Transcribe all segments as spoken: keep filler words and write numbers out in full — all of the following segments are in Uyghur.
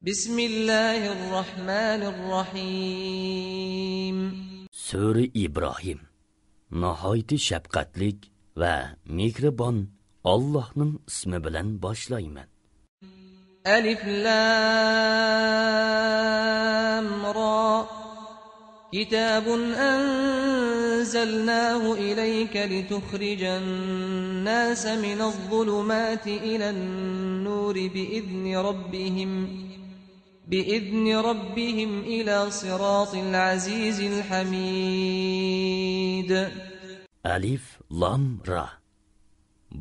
بسم الله الرحمن الرحيم. سۈرە ئىبراھىم. ناھايىتى شەپقەتلىك ۋە مېھرىبان ئاللاھنىڭ ئىسمى بىلەن باشلايمەن. ألف لام را. كتاب أنزلناه إليك لتخرج الناس من الظلمات إلى النور بإذن ربهم، بإذن ربهم إلى صراط العزيز الحميد. ئەلىف لام را.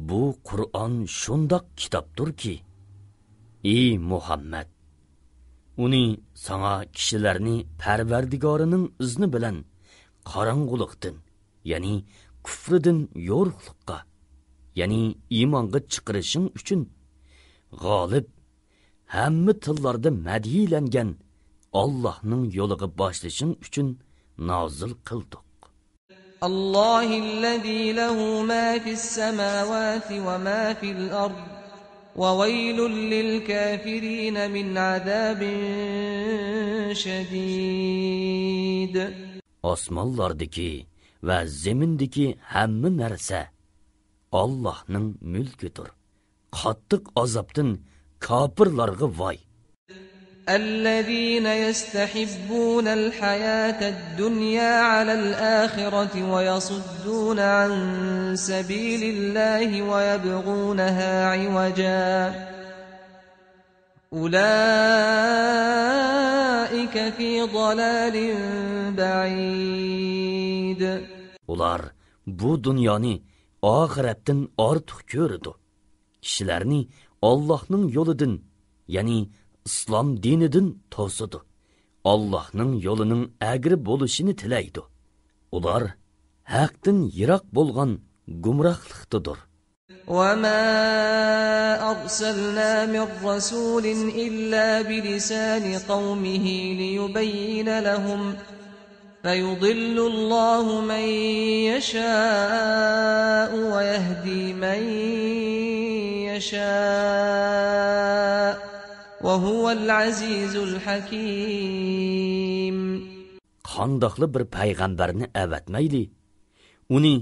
بۇ قۇرئان شۇنداق كىتابتۇركى، ئى مۇھەممەد، ئۇنى ساڭا كىشىلەرنى پەرۋەردىگارىنىڭ ئىزنى بىلەن قاراڭغۇلۇقتىن، يەنى كۇفرىدىن يورۇقلۇققا، يەنى ئىمانغا چىقىرىشىڭ ئۈچۈن، غالىب، ھەممە تىللاردا مەدھىيلەنگەن ئاللاھنىڭ يولىغا باشلىشىڭ ئۈچۈن نازىل قىلدۇق. الله الذي له ما في السماوات وما في الأرض وويل للكافرين من عذاب شديد. ئاسمانلاردىكى ۋە زېمىندىكى ھەممە نەرسە ئاللاھنىڭ مۈلكىدۇر. قاتتىق ئازابتىن كاپىرلارغا ۋاي! الذين يستحبون الحياة الدنيا على الآخرة ويصدون عن سبيل الله ويبغونها عوجا أولئك في ضلال بعيد. ئۇلار بۇ دۇنيانى ئاخىرەتتىن ئارتۇق كۆرىدۇ. كىشىلەرنى ئاللاھنىڭ يولىدىن، يەنى ئىسلام دىنىدىن توسىدۇ. ئاللاھنىڭ يولىنىڭ ئەگرى بولۇشىنى تىلەيدۇ. ئۇلار ھەقتىن يىراق بولغان گۇمراھلىقتىدۇر. وما أرسلنا من رسول إلا بلسان قومه ليبين لهم فيضل الله من يشاء ويهدي من يشاء وهو العزيز الحكيم. قانداقلا بىر پەيغەمبەرنى ئەۋەتمەيلى، ئۇنى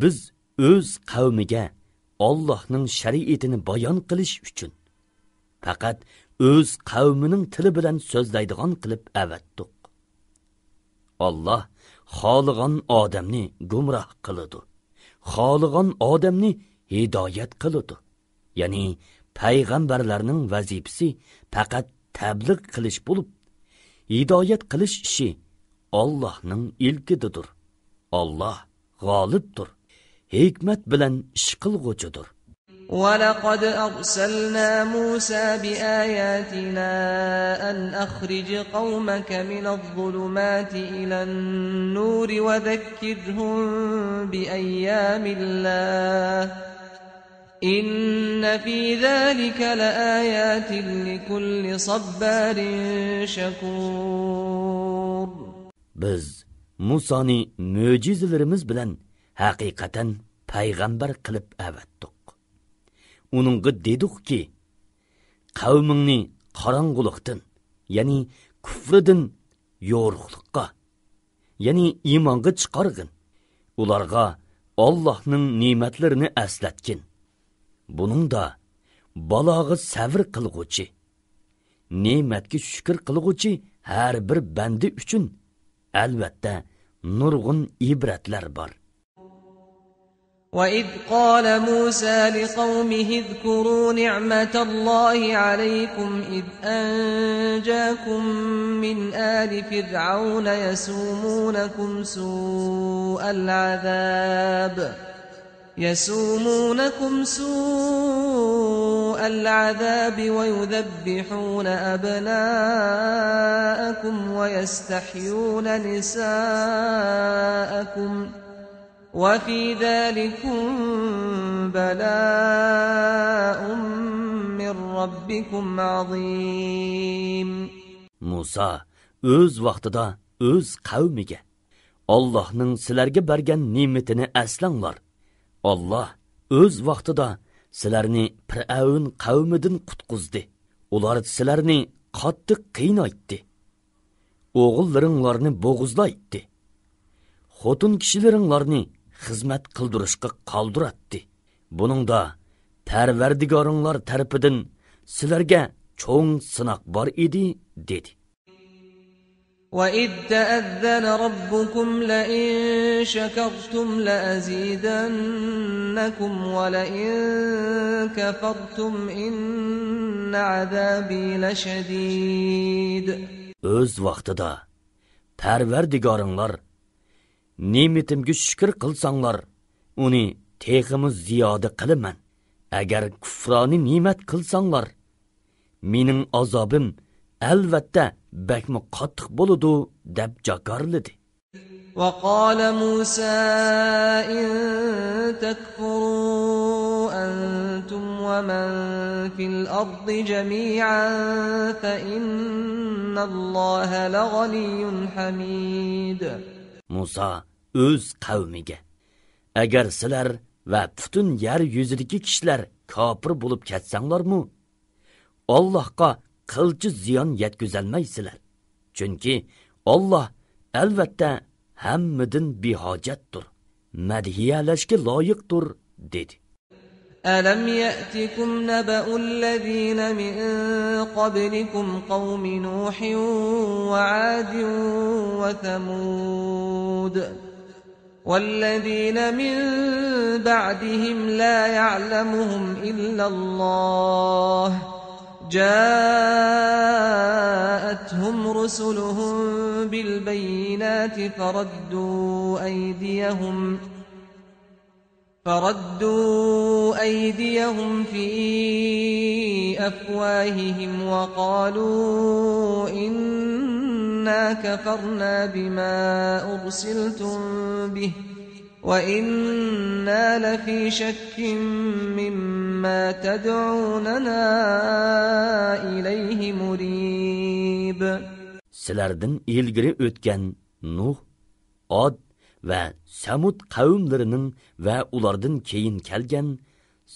بىز ئۆز قەۋمىگە ئاللاھنىڭ شەرىئىتىنى بايان قىلىش ئۈچۈن، پەقەت ئۆز قەۋمىنىڭ تىلى بىلەن سۆزلەيدىغان قىلىپ ئەۋەتتۇق. ئاللاھ خالىغان ئادەمنى گۇمراھ قىلىدۇ، خالىغان ئادەمنى ھىدايەت قىلىدۇ. يەنى پەيغەمبەرلەرنىڭ ۋەزىپىسى پەقەت تەبلىغ قىلىش بولۇپ، ھىدايەت قىلىش ئىشى ئاللاھنىڭ ئىلكىدىدۇر. ئاللاھ غالىبتۇر، ھېكمەت بىلەن ئىش قىلغۇچىدۇر. ولقد أرسلنا موسى بآياتنا أن أخرج قومك من الظلمات إلى النور وذكرهم بأيام الله إن في ذلك لآيات لكل صبار شكور. بىز مۇسانى مۆجىزىلىرىمىز بىلەن ھەقىقەتەن پەيغەمبەر قىلىپ ئەۋەتتۇق. ئۇنىڭغا دېدۇقكى، قەۋمىڭنى قاراڭغۇلۇقتىن، يەنى كۇفرىدىن يورۇقلۇققا، يەنى ئىمانغا چىقارغىن. ئۇلارغا ئاللاھنىڭ نېمەتلىرىنى ئەسلەتكىن. بۇنىڭدا بالاغا سەۋر قىلغۇچى، نېمەتكە شۈكۈر قىلغۇچى ھەر بىر بەندە ئۈچۈن، ئەلۋەتتە، نۇرغۇن ئىبرەتلەر بار. وإذ قال موسى لقومه اذكروا نعمة الله عليكم إذ أنجاكم من آل فرعون يسومونكم سوء العذاب يسومونكم سوء العذاب ويذبحون أبناءكم ويستحيون نساءكم وفي ذلكم بلاء من ربكم عظيم. مۇسا ئۆز ۋاقتىدا ئۆز قەۋمىگە، ئاللاھنىڭ سىلەرگە بەرگەن نېمىتىنى ئەسلەڭلار. ئاللاھ ئۆز ۋاقتىدا سىلەرنى پىرئەۋن قەۋمىدىن قۇتقۇزدى. ئۇلار سىلەرنى قاتتىق قىينايتتى. ئوغۇللىرىڭلارنى بوغۇزلايتتى. خوتۇن كىشىلىرىڭلارنى خىزمەت قىلدۇرۇشقا قالدۇراتتى. بۇنىڭدا پەرۋەردىگارىڭلار تەرىپىدىن سىلەرگە چوڭ سىناق بار ئىدى، دېدى. وَإِذْ تَأَذَّنَ رَبُّكُمْ لَئِن شَكَرْتُمْ لَأَزِيدَنَّكُمْ وَلَئِن كَفَرْتُمْ إِنَّ عَذَابِي لَشَدِيدٌ. ئۆز ۋاقتىدا پەرۋەردىگارىڭلار نېمىتىمگە شۈكۈر قىلساڭلار، ئۇنى تېخىمۇ زىيادە قىلىمەن. ئەگەر كۇفرانى نېمەت قىلساڭلار، مېنىڭ ئازابىم ئەلۋەتتە بەكمۇ قاتتىق بولىدۇ، دەپ جاكارلىدى. وَقَالَ مُوسَىٰ إِن تَكْفُرُوا أَنتُمْ وَمَن فِي الْأَرْضِ جَمِيعًا فَإِنَّ اللَّهَ لَغَنِيٌّ حَمِيدٌ. مۇسا ئۆز قەۋمىگە، ئەگەر سىلەر ۋە پۈتۈن يەر يۈزىدىكى كىشىلەر كاپىر بولۇپ كەتسەڭلارمۇ، ئاللاھقا قىلچە زىيان يەتكۈزەلمەيسىلەر. چۈنكى ئاللاھ ئەلۋەتتە ھەممىدىن بىھاجەتتۇر، مەدھىيەلەشكە لايىقتۇر، دېدى. أَلَمْ يَأْتِكُمْ نَبَأُ الَّذِينَ مِن قَبْلِكُمْ قَوْمِ نُوحٍ وَعَادٍ وَثَمُودَ وَالَّذِينَ مِن بَعْدِهِمْ لَا يَعْلَمُهُمْ إِلَّا اللَّهُ جَاءَتْهُمْ رُسُلُهُم بِالْبَيِّنَاتِ فَرَدُّوا أَيْدِيَهُمْ فَرَدُّوا أَيْدِيَهُمْ فِي أَفْوَاهِهِمْ وَقَالُوا إِنَّا كَفَرْنَا بِمَا أُرْسِلْتُم بِهِ وَإِنَّا لَفِي شَكٍّ مِّمَّا تَدْعُونَنَا إِلَيْهِ مُرِيبٍ. سىلەردىن ئىلگىرى ئۆتكەن نۇھ، ئاد ۋە سەمۇد قەۋملىرىنىڭ ۋە ئۇلاردىن كېيىن كەلگەن،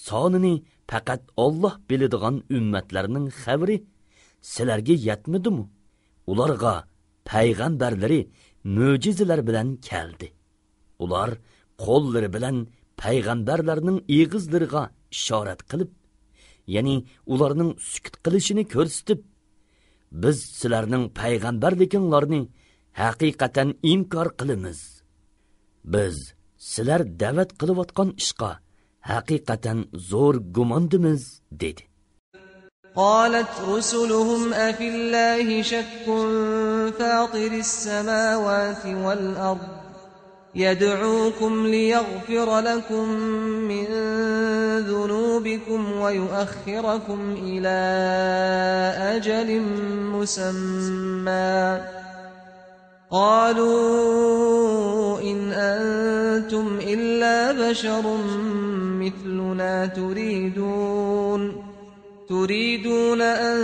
سانىنى پەقەت ئاللاھ بىلىدىغان ئۈممەتلەرنىڭ خەۋىرى سىلەرگە يەتمىدىمۇ؟ ئۇلارغا پەيغەمبەرلىرى مۆجىزىلەر بىلەن كەلدى. ئۇلار قوللىرى بىلەن پەيغەمبەرلەرنىڭ ئېغىزلىرىغا ئىشارەت قىلىپ، يەنى ئۇلارنىڭ سۈكۈت قىلىشىنى كۆرسىتىپ، بىز سىلەرنىڭ پەيغەمبەرلىكىڭلارنى ھەقىقەتەن ئىنكار قىلىمىز. بىز سىلەر دەۋەت قىلىۋاتقان ئىشقا ھەقىقەتەن زور گۇماندىمىز، دېدى. قَالَتْ رُسُلُهُمْ أَفِي اللَّهِ شَكٌّ فَاطِرِ السَّمَاوَاتِ وَالْأَرْضِ يَدْعُوكُمْ لِيَغْفِرَ لَكُم مِّن ذُنُوبِكُمْ وَيُؤَخِّرَكُمْ إِلَىٰ أَجَلٍ مُّسَمًّى قَالُوا إِنْ أَنتُمْ إِلَّا بَشَرٌ مِّثْلُنَا تُرِيدُونَ تُرِيدُونَ أَن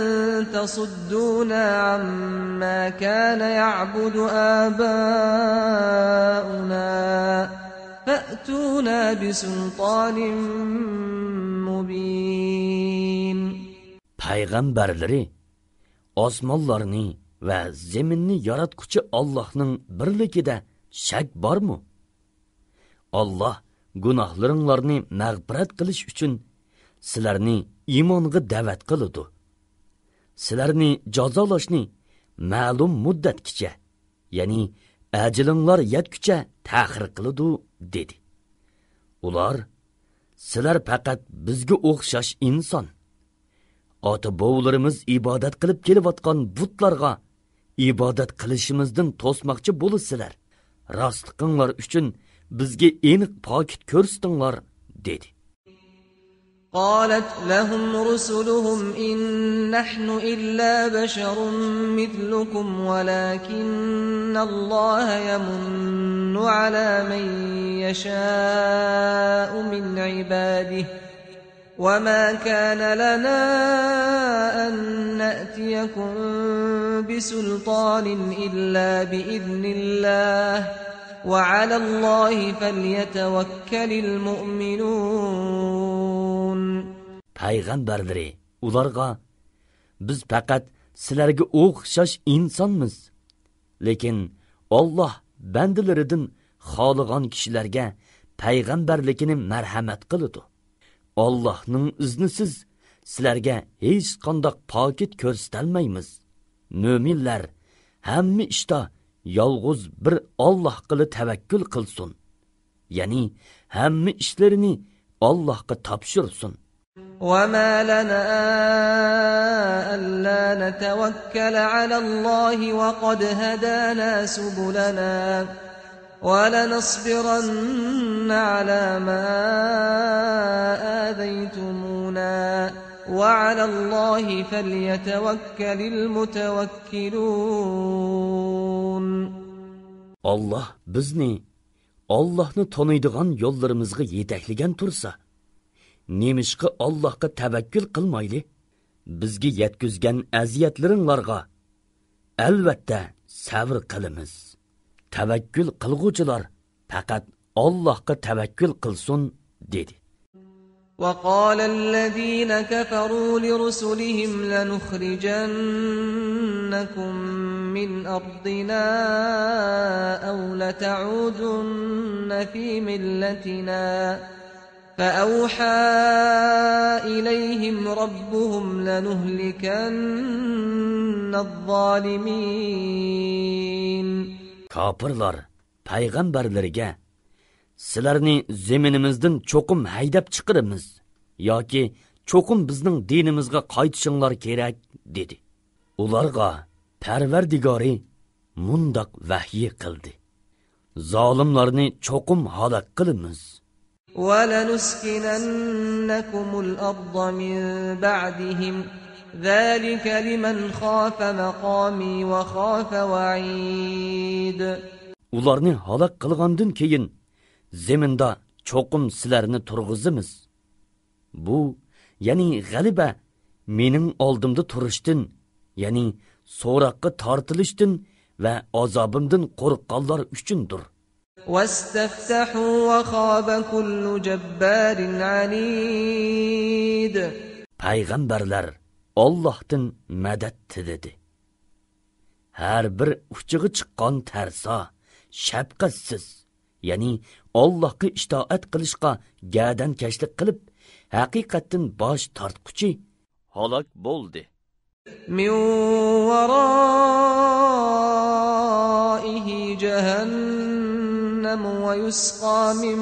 تَصُدُّونَا عَمَّا كَانَ يَعْبُدُ آبَاؤُنَا فَأْتُونَا بِسُلْطَانٍ مُّبِينٍ. پەيغەمبەرلىرى ئاسمانلارنى ۋە زېمىننى ياراتقۇچى ئاللاھنىڭ بىرلىكىدە شەك بارمۇ؟ ئاللاھ گۇناھلىرىڭلارنى مەغپىرەت قىلىش ئۈچۈن سىلەرنى ئىمانغا دەۋەت قىلىدۇ. سىلەرنى جازالاشنى مەلۇم مۇددەتكىچە، يەنى ئەجىلىڭلار يەتكۈچە تەخىر قىلىدۇ، دېدى. ئۇلار، سىلەر پەقەت بىزگە ئوخشاش ئىنسان. ئاتا-بوۋىلىرىمىز ئىبادەت قىلىپ كېلىۋاتقان بۇتلارغا ئىبادەت قىلىشىمىزدىن توسماقچى بولىسىلەر. راستلىقىڭلار ئۈچۈن بىزگە ئېنىق پاكىت كۆرسىتىڭلار، دېدى. قَالَتْ لَهُمْ رُسُلُهُمْ إِن نَّحْنُ إِلَّا بَشَرٌ مِّثْلُكُمْ وَلَٰكِنَّ اللَّهَ يَمُنُّ عَلَىٰ مَن يَشَاءُ مِنْ عِبَادِهِ وَمَا كَانَ لَنَا أَن نَّأْتِيَكُم بِسُلْطَانٍ إِلَّا بِإِذْنِ اللَّهِ وَعَلَى اللَّهِ فَلْيَتَوَكَّلِ الْمُؤْمِنُونَ. پەيغەمبەرلىرى ئۇلارغا، بىز پەقەت سىلەرگە ئوخشاش ئىنسانمىز. لېكىن ئاللاھ بەندىلىرىدىن خالىغان كىشىلەرگە پەيغەمبەرلىكىنى مەرھەمەت قىلىدۇ. ئاللاھنىڭ ئىزنىسىز سىلەرگە ھېچقانداق پاكىت كۆرسىتەلمەيمىز. مۆمىنلەر ھەممە ئىشتا يالغۇز بىر ئاللاھقىلا تەۋەككۈل قىلسۇن. يەنى ھەممە ئىشلىرىنى ئاللاھقا تاپشۇرسۇن. وما لنا ألا نتوكل على الله وقد هدانا سبلنا ولنصبرن على ما آذيتمونا وعلى الله فليتوكل المتوكلون. ئاللاھ بىزنى ئاللاھنى تونۇيدىغان يوللىرىمىزغا يېتەكلىگەن تۇرسا، نېمىشقا ئاللاھقا تەۋەككۈل قىلمايلى؟ بىزگە يەتكۈزگەن ئەزىيەتلىرىڭلارغا، ئەلۋەتتە، سەۋر قىلىمىز. تەۋەككۈل قىلغۇچىلار پەقەت ئاللاھقا تەۋەككۈل قىلسۇن، دېدى. وقال الذين كفروا لرسلهم لنخرجنكم من أرضنا أو لتعودن في ملتنا فأوحى إليهم ربهم لنهلكن الظالمين. كاپىرلار پەيغەمبەرلىرىگە، سىلەرنى زېمىنىمىزدىن چوقۇم ھەيدەپ چىقىرىمىز ياكى چوقۇم بىزنىڭ دىنىمىزغا قايتىشىڭلار كېرەك، دېدى. ئۇلارغا پەرۋەردىگارى مۇنداق ۋەھيى قىلدى: زالىملارنى چوقۇم ھالاك قىلىمىز. ولنسكننكم الأرض من بعدهم ذلك لمن خاف مقامي وخاف وعيد. ئۇلارنى ھالاك قىلغاندىن كېيىن، زېمىندا چوقۇم سىلەرنى تۇرغۇزىمىز. بۇ، يەنى غەلىبە، مېنىڭ ئالدىمدا تۇرۇشتىن، يەنى سوراققا تارتىلىشتىن ۋە ئازابىمدىن قورققانلار ئۈچۈندۇر. واستفتحوا وخاب كل جبار عنيد. پەيغەمبەرلەر ئاللاھتىن مەدەت تىلىدى. ھەر بىر ئۇچىغا چىققان تەرسا، شەپقەتسىز، يەنى ئاللاھقا ئىتائەت قىلىشقا گەدەنكەشلىك قىلىپ، ھەقىقەتتىن باش تارتقۇچى ھالاك بولدى. من ورائه جهنم ويسقى من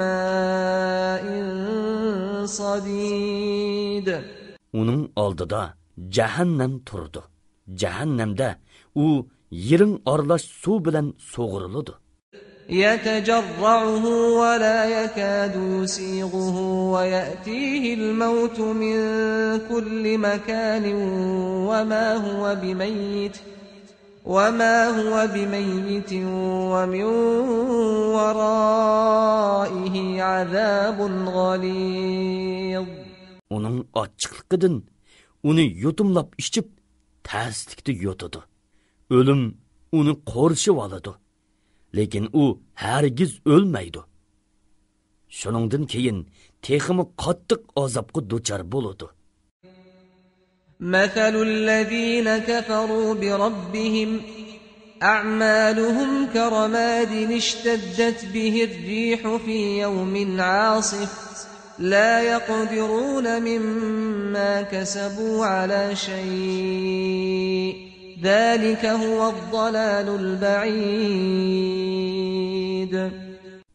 ماء صديد. ئۇنىڭ ئالدىدا جەھەننەم تۇرىدۇ. جەھەننەمدە ئۇ يىرىڭ ئارىلاش سۇ بىلەن سۇغۇرۇلىدۇ. يتجرعه ولا يكاد يسيغه ويأتيه الموت من كل مكان وما هو بميت، وما هو بميت ومن ورائه عذاب غليظ. ئۇنىڭ ئاچچىقلىقىدىن ئۇنى يۇتۇملاپ ئىچىپ، تەسلىكتە يۇتىدۇ. ئۆلۈم ئۇنى قورشىۋالىدۇ. لېكىن ئۇ ھەرگىز ئۆلمەيدۇ. شۇنىڭدىن كېيىن تېخىمۇ قاتتىق ئازابقا دۇچار بولىدۇ. مثل الذين كفروا بربهم أعمالهم كرماد اشتدت به الريح في يوم عاصف لا يقدرون مما كسبوا على شيء ذلك هو الضلال البعيد.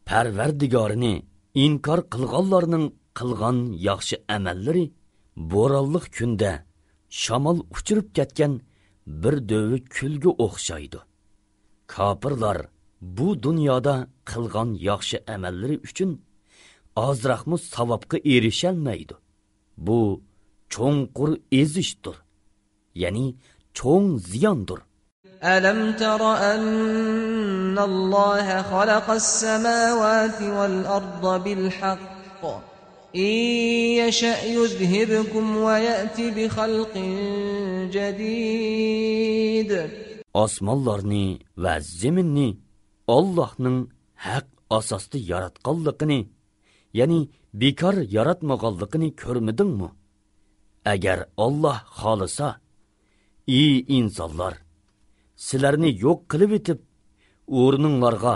پەرۋەردىگارىنى ئىنكار قىلغانلارنىڭ قىلغان ياخشى ئەمەللىرى بورانلىق كۈندە شامال ئۇچۇرۇپ كەتكەن بىر دۆۋە كۈلگە ئوخشايدۇ. كاپىرلار بۇ دۇنيادا قىلغان ياخشى ئەمەللىرى ئۈچۈن ئازراقمۇ ساۋابقا ئېرىشەلمەيدۇ. بۇ چوڭقۇر ئېزىشتۇر، يەنى چوڭ زىياندۇر. ألم تر أن الله خلق السماوات والأرض بالحق إن يشأ يذهبكم ويأت بخلق جديد. ئاسمانلارنى ۋە زېمىننى ئاللاھنىڭ ھەق ئاساستا ياراتقانلىقىنى، يەنى بىكار ياراتمىغانلىقىنى كۆرمىدىڭمۇ؟ ئەگەر ئاللاھ خالىسا، ئى ئىنسانلار! سىلەرنى يوق قىلىۋېتىپ، ئورنۇڭلارغا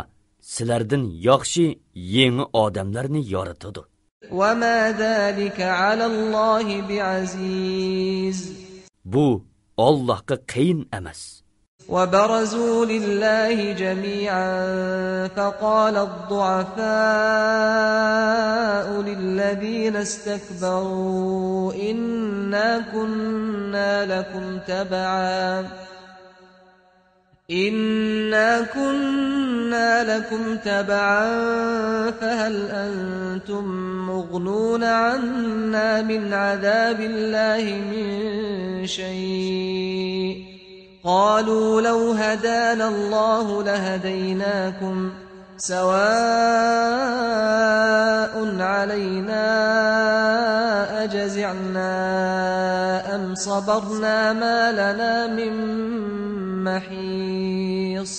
سىلەردىن ياخشى يېڭى ئادەملەرنى يارىتىدۇ. وما ذلك على الله بعزيز. بۇ ئاللاھقا قىيىن ئەمەس. وبرزوا لله جميعا فقال الضعفاء للذين استكبروا إنا كنا لكم تبعا إنا كنا لكم تبعا فهل أنتم مغنون عنا من عذاب الله من شيء؟ قالوا لو هدانا الله لهديناكم سواء علينا أجزعنا أم صبرنا ما لنا من محيص.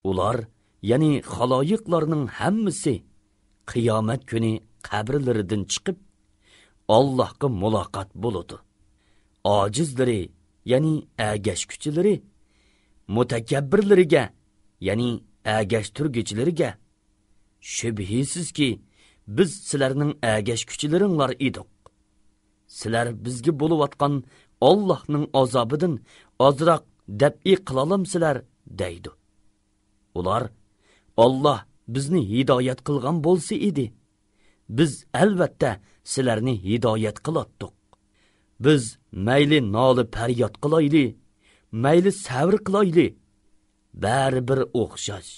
ئۇلار، يەنى خالايىقلارنىڭ ھەممىسى قىيامەت كۈنى قەبرىلىرىدىن چىقىپ، ئاللاھقا مۇلاقات بولىدۇ. ئاجىزلىرى، يەنى ئەگەشكۈچىلىرى، مۇتەكەببىرلىرىگە، يەنى ئەگەشتۈرگۈچىلىرىگە، شۈبھىسىزكى، بىز سىلەرنىڭ ئەگەشكۈچىلىرىڭلار ئىدۇق. سىلەر بىزگە بولۇۋاتقان ئاللاھنىڭ ئازابىدىن ئازراق دەپئى قىلالامسىلەر؟ دەيدۇ. ئۇلار، ئاللاھ بىزنى ھىدايەت قىلغان بولسا ئىدى، بىز ئەلۋەتتە سىلەرنى ھىدايەت قىلاتتۇق. بىز مەيلى نالە-پەرياد قىلايلى، مەيلى سەۋر قىلايلى، بەرىبىر ئوخشاش.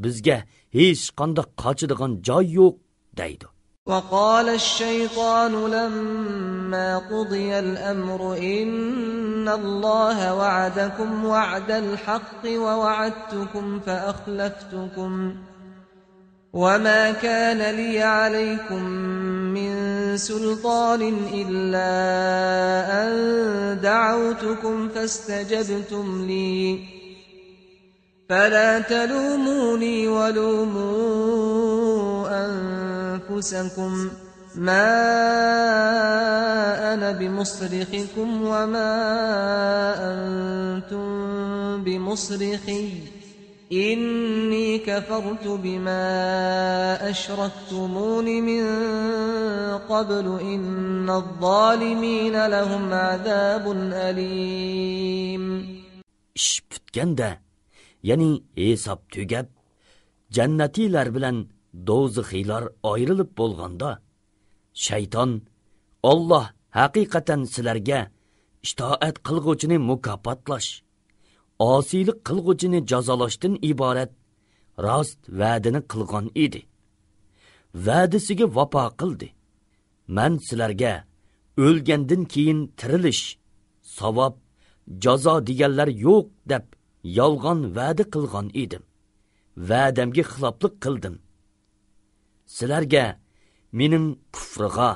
بىزگە ھېچقانداق قاچىدىغان جاي يوق، دەيدۇ. وقال الشيطان لما قضي الأمر إن الله وعدكم وعد الحق ووعدتكم فأخلفتكم وما كان لي عليكم من سلطان إلا أن دعوتكم فاستجبتم لي فلا تلوموني ولوموا أنفسكم ما أنا بمصرخكم وما أنتم بمصرخي إني كفرت بما أشركتمون من قبل إن الظالمين لهم عذاب أليم. ئىش پۈتكەندە، يەنى ھېساب تۈگەپ، جەننەتىيلەر بىلەن دوزىخىيلار ئايرىلىپ بولغاندا، شەيتان، ئاللاھ ھەقىقەتەن سىلەرگە ئىتائەت قىلغۇچىنى مۇكاپاتلاش، ئاسىيلىق قىلغۇچىنى جازالاشتىن ئىبارەت راست ۋەدىنى قىلغان ئىدى. ۋەدىسىگە ۋاپا قىلدى. مەن سىلەرگە ئۆلگەندىن كېيىن تىرىلىش، ساۋاب، جازا دېگەنلەر يوق دەپ يالغان ۋەدە قىلغان ئىدىم. ۋەدەمگە خىلاپلىق قىلدىم. سىلەرگە مېنىڭ كۇفرىغا،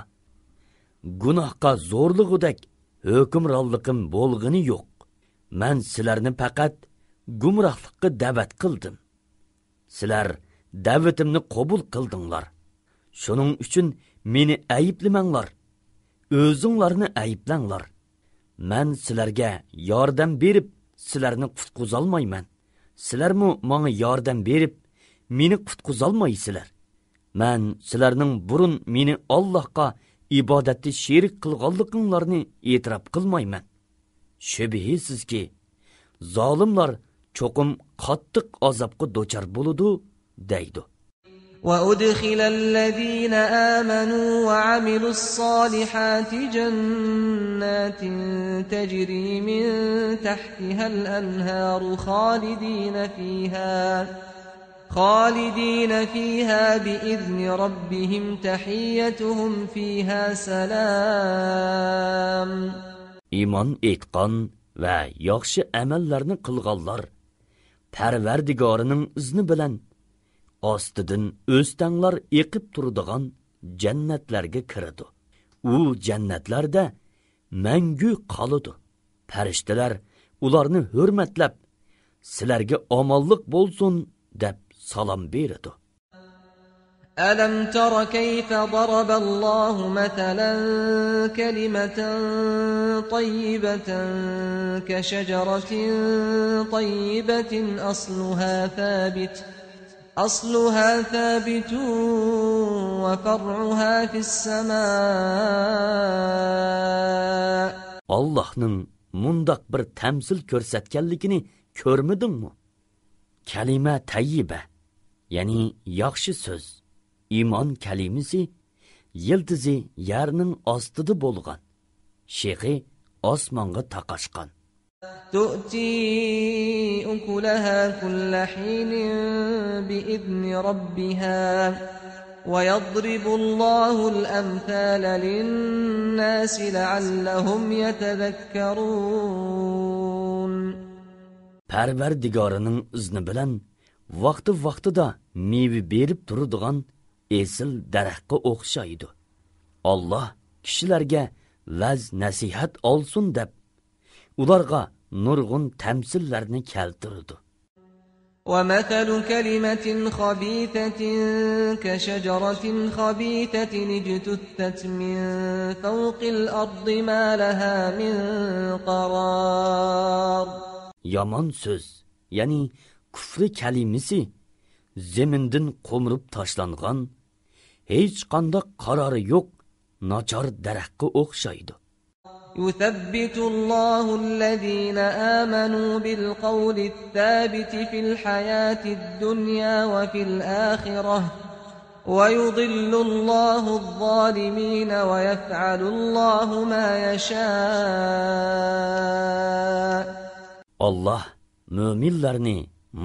گۇناھقا زورلىغۇدەك ھۆكۈمرانلىقىم بولغىنى يوق. مەن سىلەرنى پەقەت گۇمراھلىققا دەۋەت قىلدىم. سىلەر دەۋىتىمنى قوبۇل قىلدىڭلار. شۇنىڭ ئۈچۈن مېنى ئەيىبلىمەڭلار. ئۆزۈڭلارنى ئەيىبلەڭلار. مەن سىلەرگە ياردەم بېرىپ، سىلەرنى قۇتقۇزالمايمەن. سىلەرمۇ ماڭا ياردەم بېرىپ، مېنى قۇتقۇزالمايسىلەر. مەن سىلەرنىڭ بۇرۇن مېنى ئاللاھقا ئىبادەتتە شېرىك قىلغانلىقىڭلارنى ئېتىراپ قىلمايمەن. شۈبھىسىزكى، زالىملار چوقۇم قاتتىق ئازابقا دۇچار بولىدۇ، دەيدۇ. وأدخل الذين آمنوا وعملوا الصالحات جنات تجري من تحتها الأنهار خالدين فيها خالدين فيها بإذن ربهم تحيتهم فيها سلام. ئىمان ئېيتقان ۋە ياخشى ئەمەللەرنى قىلغانلار پەرۋەردىگارىنىڭ ئىزنى بىلەن ئاستىدىن ئۆستەڭلار ئېقىپ تۇرىدىغان جەننەتلەرگە كىرىدۇ. ئۇ جەننەتلەردە مەڭگۈ قالىدۇ. پەرىشتىلەر ئۇلارنى ھۆرمەتلەپ، سىلەرگە ئامانلىق بولسۇن دەپ سالام بېرىدۇ. ألم تر كيف ضرب الله مثلا كلمة طيبة كشجرة طيبة أصلها ثابت أصلها ثابت وفرعها في السماء. ئاللاھنىڭ مۇنداق بىر تەمسىل كۆرسەتكەنلىكىنى كۆرمىدىڭمۇ؟ كەلىمە تەييىبە، يەنى ياخشى سۆز، ئىمان كەلىمىسى، يىلتىزى يەرنىڭ ئاستىدا بولغان، شېخى ئاسمانغا تاقاشقان. تؤتي أكلها كل حين بإذن ربها ويضرب الله الأمثال للناس لعلهم يتذكرون. پەرۋەردىگارىنىڭ ئىزنى بىلەن ۋاقتى-ۋاقتىدا مېۋە بېرىپ تۇرىدىغان ئېسىل دەرەخكە ئوخشايدۇ. ئاللاھ كىشىلەرگە ۋەز-نەسىھەت ئالسۇن دەپ، ئۇلارغا نۇرغۇن تەمسىللەرنى كەلتۈرىدۇ. ومثل كلمة خبيثة كشجرة خبيثة اجتثت من فوق الأرض ما لها من قرار. يامان سۆز، يەنى كۇفرى كەلىمىسى، زېمىندىن قومۇرۇپ تاشلانغان، ھېچقانداق قارارى يوق ناچار دەرەخكە ئوخشايدۇ. يثبت الله الذين آمنوا بالقول الثابت في الحياة الدنيا وفي الآخرة، ويضل الله الظالمين، ويفعل الله ما يشاء. ئاللاھ مۆمىنلەرنى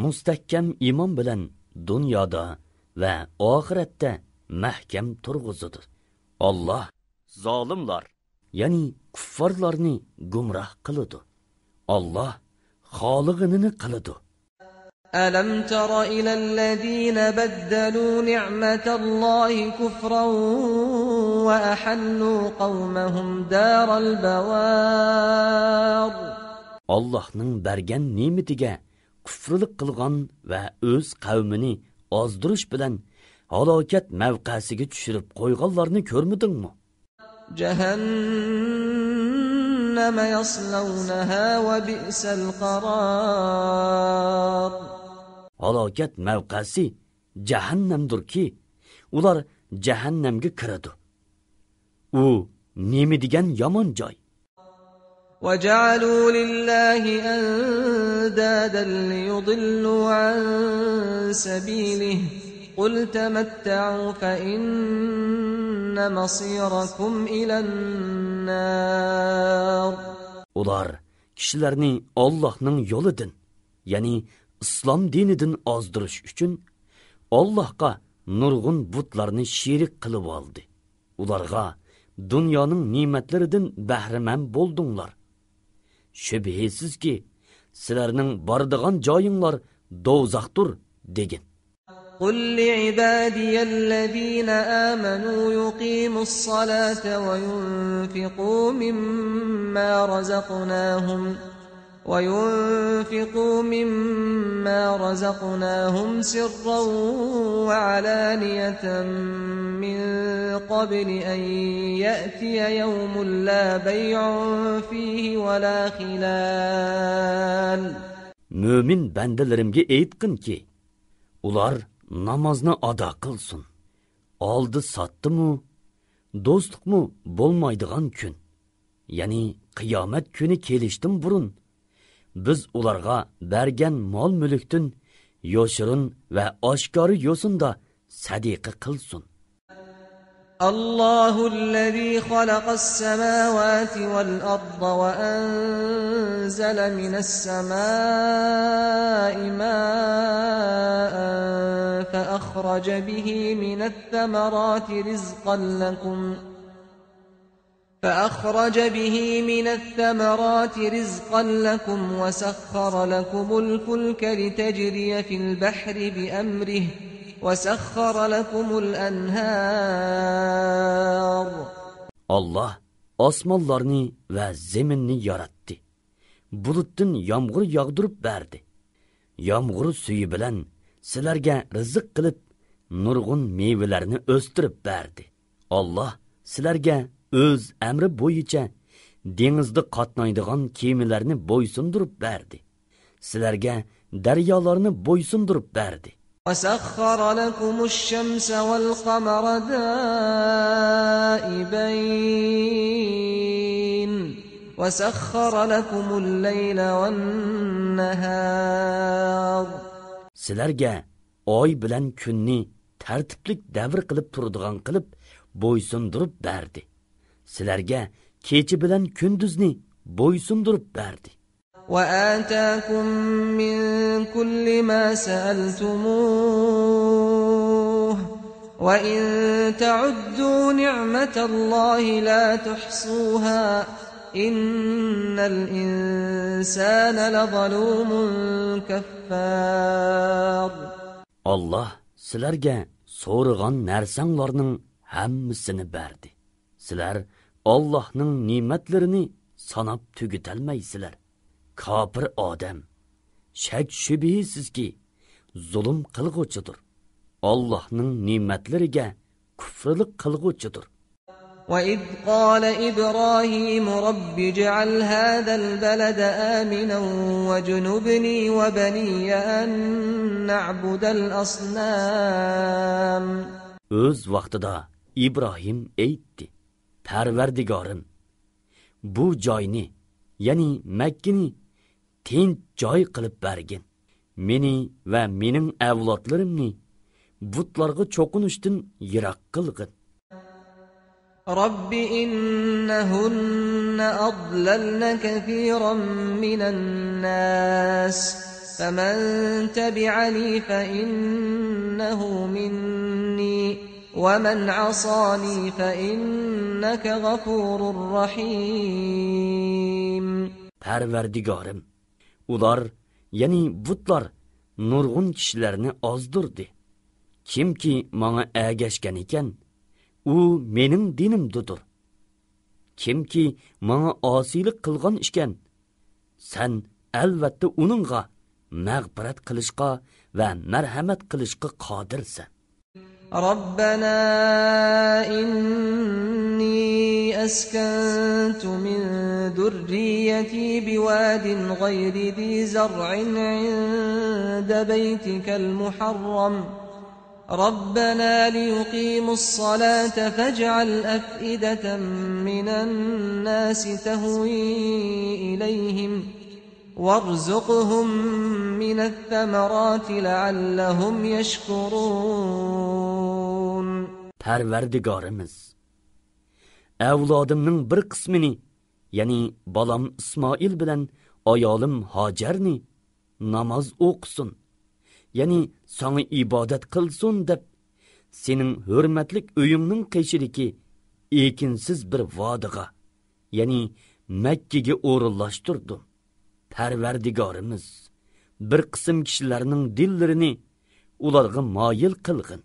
مۇستەھكەم ئىمان بىلەن دۇنيادا ۋە ئاخىرەتتە مەھكەم تۇرغۇزىدۇ. ئاللاھ زالىملار، يەنى كۇففارلارنى گۇمراھ قىلىدۇ. ئاللاھ خالىغىنىنى قىلىدۇ. ألم تر إلى الذين بدلوا نعمة الله كفرا وأحلوا قومهم دار البوار. ئاللاھنىڭ بەرگەن نېمىتىگە كۇفرىلىق قىلغان ۋە ئۆز قەۋمىنى ئازدۇرۇش بىلەن ھالاكەت مەۋقەسىگە چۈشۈرۈپ قويغانلارنى كۆرمىدىڭمۇ؟ جهنم يصلونها وبئس القرار. ھالاكەت مەۋقەسى جەھەننەمدۇركى، ئۇلار جەھەننەمگە كىرىدۇ. ئۇ نېمە دېگەن يامان جاي! وجعلوا لله أندادا ليضلوا عن سبيله، قل تمتعوا فإن مصيركم إلى النار. ئۇلار كىشىلەرنى ئاللاھنىڭ يولىدىن، يەنى ئىسلام دىنىدىن ئازدۇرۇش ئۈچۈن، ئاللاھقا نۇرغۇن بۇتلارنى شېرىك قىلىۋالدى. ئۇلارغا دۇنيانىڭ نېمەتلىرىدىن بەھرىمەن بولدۇڭلار. شۈبھىسىزكى، سىلەرنىڭ بارىدىغان جايىڭلار دوزاختۇر، دېگىن. قل لعبادي الذين آمنوا يقيموا الصلاة وينفقوا مما رزقناهم وينفقوا مما رزقناهم سرا وعلانية من قبل أن يأتي يوم لا بيع فيه ولا خلال. مۆمىن بەندىلىرىمگە ئېيتقىنكى، ئۇلار نامازنى ئادا قىلسۇن. ئالدى-ساتتىمۇ، دوستلۇقمۇ بولمايدىغان كۈن، يەنى قىيامەت كۈنى كېلىشتىن بۇرۇن، بىز ئۇلارغا بەرگەن مال-مۈلۈكتىن يوشۇرۇن ۋە ئاشكارا يوسۇندا سەدىقە قىلسۇن. الله الذي خلق السماوات والأرض وأنزل من السماء ماء فأخرج به من الثمرات رزقا لكم فأخرج به من الثمرات رزقا لكم وسخر لكم الفلك لتجري في البحر بأمره وسخر لكم الأنهار. ئاللاھ ئاسمانلارنى ۋە زېمىننى ياراتتى. بۇلۇتتىن يامغۇر ياغدۇرۇپ بەردى. يامغۇر سۈيى بىلەن سىلەرگە رىزىق قىلىپ، نۇرغۇن مېۋىلەرنى ئۆستۈرۈپ بەردى. ئاللاھ سىلەرگە ئۆز ئەمرى بويىچە دېڭىزدا قاتنايدىغان كېمىلەرنى بويسۇندۇرۇپ بەردى. سىلەرگە دەريالارنى بويسۇندۇرۇپ بەردى. وسخر لكم الشمس والقمر دائبين وسخر لكم الليل والنهار. سىلەرگە ئاي بىلەن كۈننى تەرتىپلىك دەۋر قىلىپ تۇرىدىغان قىلىپ بويسۇندۇرۇپ بەردى. سىلەرگە كېچە بىلەن كۈندۈزنى بويسۇندۇرۇپ بەردى. وآتاكم من كل ما سألتموه وإن تعدوا نعمة الله لا تحصوها إن الإنسان لظلوم كفار. ئاللاھ سىلەرگە سورىغان نەرسەڭلارنىڭ ھەممىسىنى بەردى. سىلەر ئاللاھنىڭ نېمەتلىرىنى ساناپ تۈگىتەلمەيسىلەر. كاپىر ئادەم، شەك-شۈبھىسىزكى، زۇلۇم قىلغۇچىدۇر. ئاللاھنىڭ نېمەتلىرىگە كۇفرىلىق قىلغۇچىدۇر. وإذ قال إبراهيم رب اجعل هذا البلد آمنا واجنبني وبني أن نعبد الأصنام. ئۆز ۋاقتىدا ئىبراھىم ئېيتتى: پەرۋەردىگارىم، بۇ جاينى، يەنى مەككىنى تىنچ جاي قىلىپ بەرگىن. مېنى ۋە مېنىڭ ئەۋلادلىرىمنى بۇتلارغا چوقۇنۇشتىن يىراق قىلغىن. رب إنهن أضللن كثيرا من الناس فمن تبعني فإنه مني ومن عصاني فإنك غفور رحيم. پەرۋەردىگارىم، ئۇلار، يەنى بۇتلار نۇرغۇن كىشىلەرنى ئازدۇردى. كىمكى ماڭا ئەگەشكەن ئىكەن، ئۇ مېنىڭ دىنىمدىدۇر. كىمكى ماڭا ئاسىيلىق قىلغان ئىكەن، سەن ئەلۋەتتە ئۇنىڭغا مەغپىرەت قىلىشقا ۋە مەرھەمەت قىلىشقا قادىرسەن. ربنا إني أسكنت من ذريتي بواد غير ذي زرع عند بيتك المحرم ربنا ليقيموا الصلاة فاجعل أفئدة من الناس تهوي إليهم وارزقهم من الثمرات لعلهم يشكرون. پەرۋەردىگارىمىز، ئەۋلادىمنىڭ بىر قىسمىنى، يەنى بالام ئىسمائىل بىلەن ئايالىم ھاجەرنى ناماز ئوقۇسۇن، يەنى ساڭا ئىبادەت قىلسۇن دەپ، سېنىڭ ھۆرمەتلىك ئۆيۈڭنىڭ قېشىدىكى ئېكىنسىز بىر ۋادىغا، يەنى مەككىگە ئورۇنلاشتۇردۇم. پەرۋەردىگارىمىز، بىر قىسىم كىشىلەرنىڭ دىللىرىنى ئۇلارغا مايىل قىلغىن.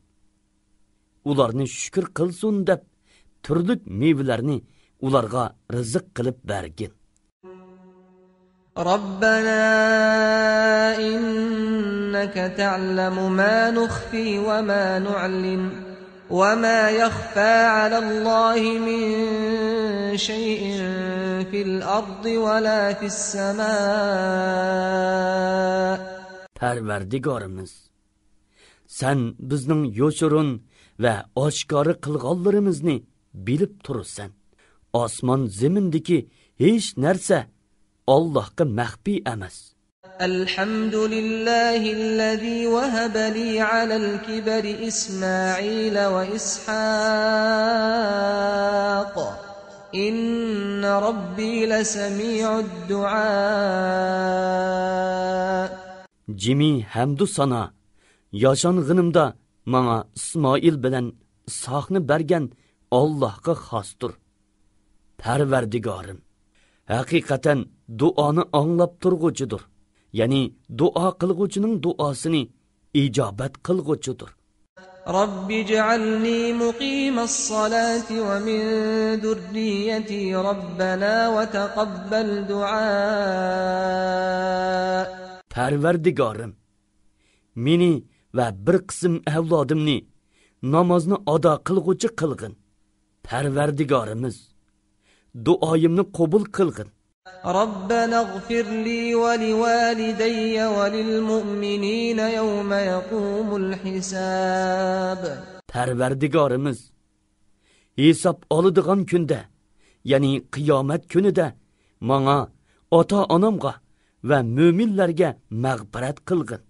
ئۇلارنى شۈكۈر قىلسۇن دەپ، تۈرلۈك مېۋىلەرنى ئۇلارغا رىزىق قىلىپ بەرگىن. ربنا إنك تعلم ما نخفي وما نعلن وما يخفى على الله من شيء في الأرض ولا في السماء. پەرۋەردىگارىمىز، سەن بىزنىڭ يوشۇرۇن ۋە ئاشكارا قىلغانلىرىمىزنى بىلىپ تۇرىسەن. ئاسمان زېمىندىكى ھېچ نەرسە ئاللاھقا مەخپىي ئەمەس. الحمد لله الذي وهب لي على الكبر إسماعيل وإسحاق إن ربي لسميع الدعاء. جىمى ھەمدۇ سانا ياشانغىنىمدا ماڭا ئىسمائىل بىلەن ئىسھاقنى بەرگەن ئاللاھقا خاستۇر. پەرۋەردىگارىم، ھەقىقەتەن دۇئانى ئاڭلاپ تۇرغۇچىدۇر. يەنى دۇئا قىلغۇچىنىڭ دۇئاسىنى ئىجابەت قىلغۇچىدۇر. رب اجعلني مقيم الصلاة ومن ذريتي ربنا وتقبل دعاء. پەرۋەردىگارىم، مېنى ۋە بىر قىسىم ئەۋلادىمنى نامازنى ئادا قىلغۇچى قىلغىن. پەرۋەردىگارىمىز، دۇئايىمنى قوبۇل قىلغىن. ربنا اغفر لي ولوالدي وللمؤمنين يوم يقوم الحساب. پەرۋەردىگارىمىز، ھېساب ئالىدىغان كۈندە، يەنى قىيامەت كۈنىدە ماڭا، ئاتا-ئانامغا ۋە مۆمىنلەرگە مەغپىرەت قىلغىن.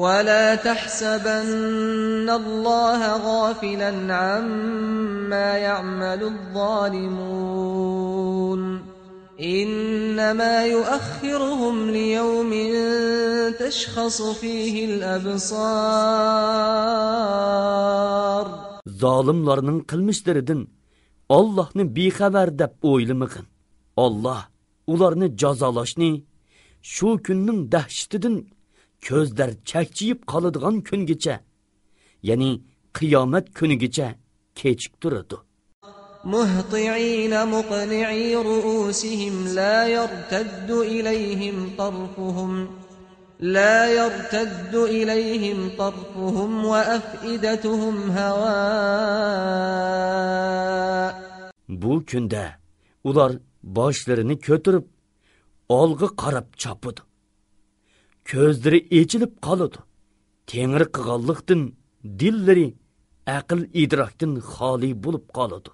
ولا تحسبن الله غافلا عما يعمل الظالمون إنما يؤخرهم ليوم تشخص فيه الأبصار. زالىملارنىڭ قىلمىشلىرىدىن ئاللاھنى بىخەۋەر دەپ ئويلىمىغىن. ئاللاھ ئۇلارنى جازالاشنى شۇ كۈننىڭ دەھشىتىدىن كۆزلەر چەكچىيىپ قالىدىغان كۈنگىچە، يەنى قىيامەت كۈنىگىچە كېچىكتۈرىدۇ. مهطعين مقنعي رؤوسهم لا يرتد إليهم طرفهم لا يرتد إليهم طرفهم وأفئدتهم هواء. بۇ كۈندە ئۇلار باشلىرىنى كۆتۈرۈپ، ئالغا قاراپ چاپىدۇ. كۆزلىرى ئېچىلىپ قالىدۇ. تېڭىرقىغانلىقتىن دىللىرى ئەقىل ئىدراكتىن خالىي بولۇپ قالىدۇ.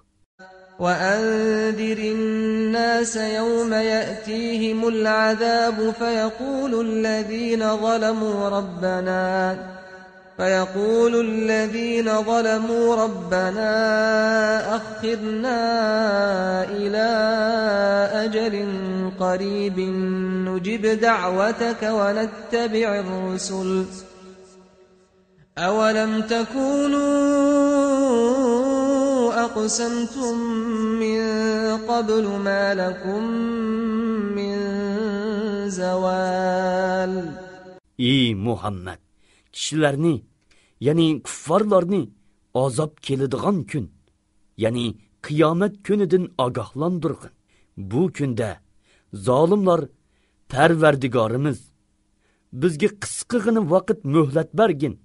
وأنذر الناس يوم يأتيهم العذاب فيقول الذين ظلموا ربنا فيقول الذين ظلموا ربنا أخرنا إلى أجل قريب نجب دعوتك ونتبع الرسل أولم تكونوا أقسمتم من قبل ما لكم من زوال. ئى مۇھەممەد، كىشىلەرنى، يەنى كۇففارلارنى ئازاب كېلىدىغان كۈن، يەنى قىيامەت كۈنىدىن ئاگاھلاندۇرغىن. بۇ كۈندە زالىملار، پەرۋەردىگارىمىز، بىزگە قىسقىغىنە ۋاقىت مۆھلەت بەرگىن،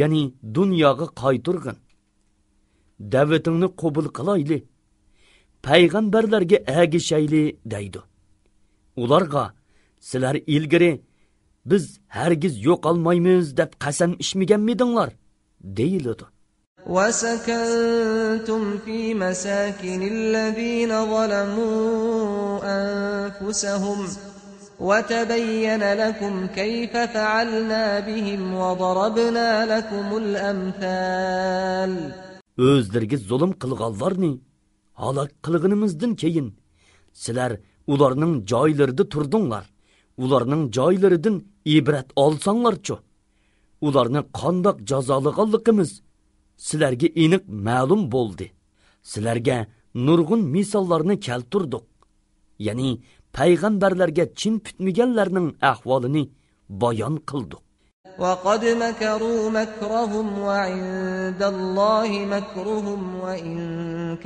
يەنى دۇنياغا قايتۇرغىن. دەۋىتىڭنى قوبۇل قىلايلى، پەيغەمبەرلەرگە ئەگىشەيلى دەيدۇ. ئۇلارغا، سىلەر ئىلگىرى بىز ھەرگىز يوقالمايمىز دەپ قەسەم ئىچمىگەنمىدىڭلار؟ دېيىلىدۇ. وسكنتم في مساكن الذين ظلموا أنفسهم وتبين لكم كيف فعلنا بهم وضربنا لكم الأمثال. ئۆزلىرىگە زۇلۇم قىلغانلارنى ھالاك قىلغىنىمىزدىن كېيىن، سىلەر ئۇلارنىڭ جايلىرىدا تۇردۇڭلار، ئۇلارنىڭ جايلىرىدىن ئىبرەت ئالساڭلارچۇ؟ ئۇلارنى قانداق جازالىغانلىقىمىز سىلەرگە ئېنىق مەلۇم بولدى. سىلەرگە نۇرغۇن مىساللارنى كەلتۈردۇق. يەنى پەيغەمبەرلەرگە چىن پۈتمىگەنلەرنىڭ ئەھۋالىنى بايان قىلدۇق. وقد مكروا مكرهم وعند الله مكرهم وإن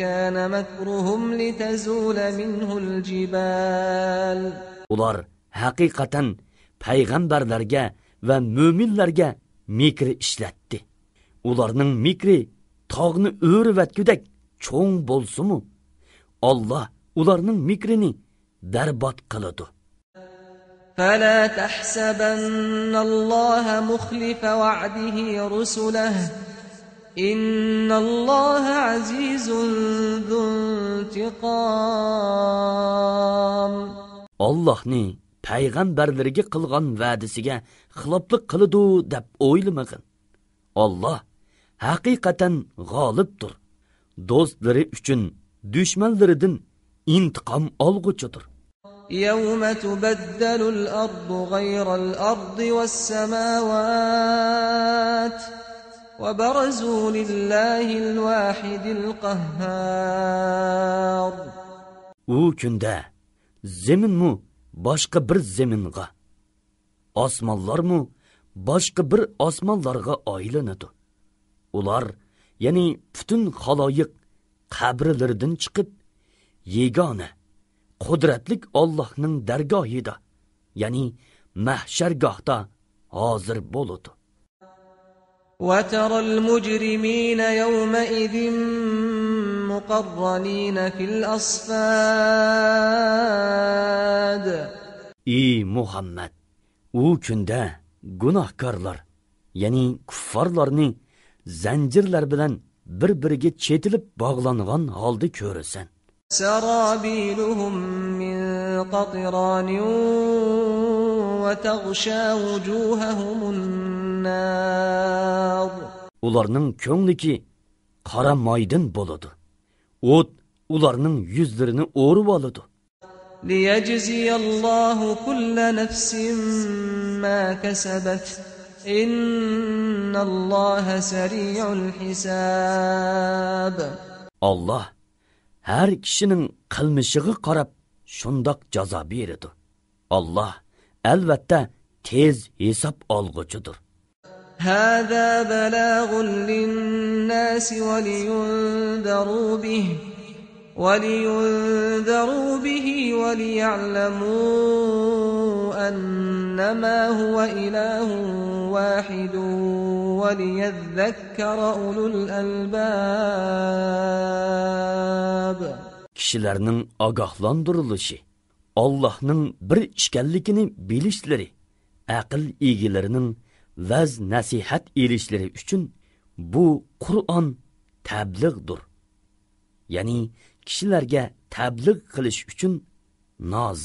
كان مكرهم لتزول منه الجبال. ئۇلار ھەقىقەتەن پەيغەمبەرلەرگە ۋە مۆمىنلەرگە مىكرى ئىشلەتتى. ئۇلارنىڭ مىكرى تاغنى ئۆرۈۋەتكۈدەك چوڭ بولسىمۇ، ئاللا ئۇلارنىڭ مىكرىنى بەربات قىلىدۇ. فلا تحسبن الله مخلف وعده رسله إن الله عزيز ذو انتقام. ئاللاھنى پەيغەمبەرلىرىگە قىلغان ۋەدىسىگە خىلاپلىق قىلىدۇ دەپ ئويلىمىغىن. ئاللا ھەقىقەتەن غالىبتۇر. دوستلىرى ئۈچۈن دۈشمەنلىرىدىن ئىنتىقام ئالغۇچىدۇر. يوم تبدل الأرض غير الأرض والسماوات وبرزوا لله الواحد القهار. ئۇ كۈندە زېمىنمۇ باشقا بىر زېمىنغا، ئاسمانلارمۇ باشقا بىر ئاسمانلارغا ئايلىنىدۇ. ئۇلار، يەنى پۈتۈن خالايىق قەبرىلىرىدىن چىقىپ، يېگانە، قۇدرەتلىك ئاللاھنىڭ دەرگاھىدا، يەنى مەھشەرگاھتا ھازىر بولىدۇ. وترى المجرمين يومئذ مقرنين في الأصفاد. ئى مۇھەممەد، ئۇ كۈندە گۇناھكارلار، يەنى كۇففارلارنى زەنجىرلەر بىلەن بىر-بىرىگە چېتىلىپ باغلانغان ھالدا كۆرىسەن. سرابيلهم من قطران وتغشى وجوههم النار. ئۇلارنىڭ كۆڭلىكى قارا مايدىن بولىدۇ. ئوت ئۇلارنىڭ يۈزلىرىنى ئورۇۋالىدۇ. ليجزي الله كل نفس ما كسبت إن الله سريع الحساب. ئاللاھ ھەر كىشىنىڭ قىلمىشىغا قاراپ شۇنداق جازا بېرىدۇ. ئاللاھ ئەلۋەتتە تېز ھېساب ئالغۇچىدۇر. هذا بلاغ للناس ولينذروا به ولينذروا به وليعلموا أنما هو إله واحد وليذكر أولو الألباب. كىشىلەرنىڭ ئاگاھلاندۇرۇلۇشى، ئاللاھنىڭ بىر ئىكەنلىكىنى بىلىشلىرى، ئەقىل ئىگىلىرىنىڭ ۋەز نەسىھەت ئېلىشلىرى ئۈچۈن بۇ قۇرئان تەبلىغدۇر. يەنى كىشىلەرگە تەبلىغ قىلىش ئۈچۈن نازىل.